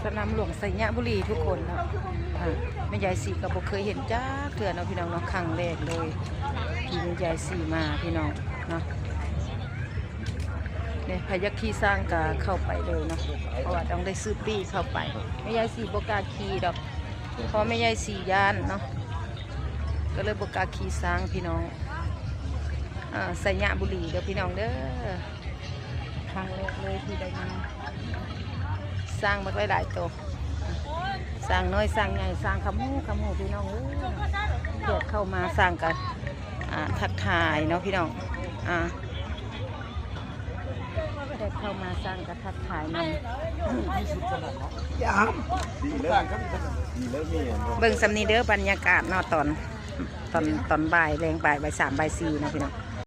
ສະໜາມຫຼວງໄຊຍະບູລີທຸກຄົນເນາະ. ອ່າ ແມ່ຍາຍສີກໍບໍ່ເຄີຍເຫັນຈັກເທື່ອເນາະພີ່ນ້ອງເນາະ, ຄັ້ງແລກເລີຍທີ່ແມ່ຍາຍສີມາພີ່ນ້ອງເນາະ. ນີ້ໃຜຢາກຂີ່ຊ້າງກໍເຂົ້າໄປເລີຍເນາະ, ເພາະວ່າຕ້ອງໄດ້ຊື້ປີ້ເຂົ້າໄປ. ແມ່ຍາຍສີບໍ່ກ້າຂີ່ດອກ ເພາະແມ່ຍາຍສີຢ້ານເນາະ, ກໍເລີຍບໍ່ກ້າຂີ່ຊ້າງພີ່ນ້ອງ. ອ່າ ໄຊຍະບູລີເດີພີ່ນ້ອງເດີ. ຄັ້ງແລກເລີຍທີ່ໄດ້ມາ ຊ້າງບັກຫຼາຍໆໂຕ, ຊ້າງນ້ອຍ ຊ້າງໃຫຍ່ ຊ້າງຂະໝູຂະໝູພີ່ນ້ອງເອີຍ. ແຂກເຂົ້າມາຊ້າງກໍ ອ່າ ທັກທາຍເນາະພີ່ນ້ອງ. ອ່າ ແຂກເຂົ້າມາຊ້າງກໍທັກທາຍນຳ. ເບິ່ງສ່ຳນີ້ເດີ ບັນຍາກາດເນາະ ຕອນ ຕອນ ຕອນບ່າຍແລງ ບ່າຍ ບ່າຍສາມ ບ່າຍສີ່ເນາະພີ່ນ້ອງ.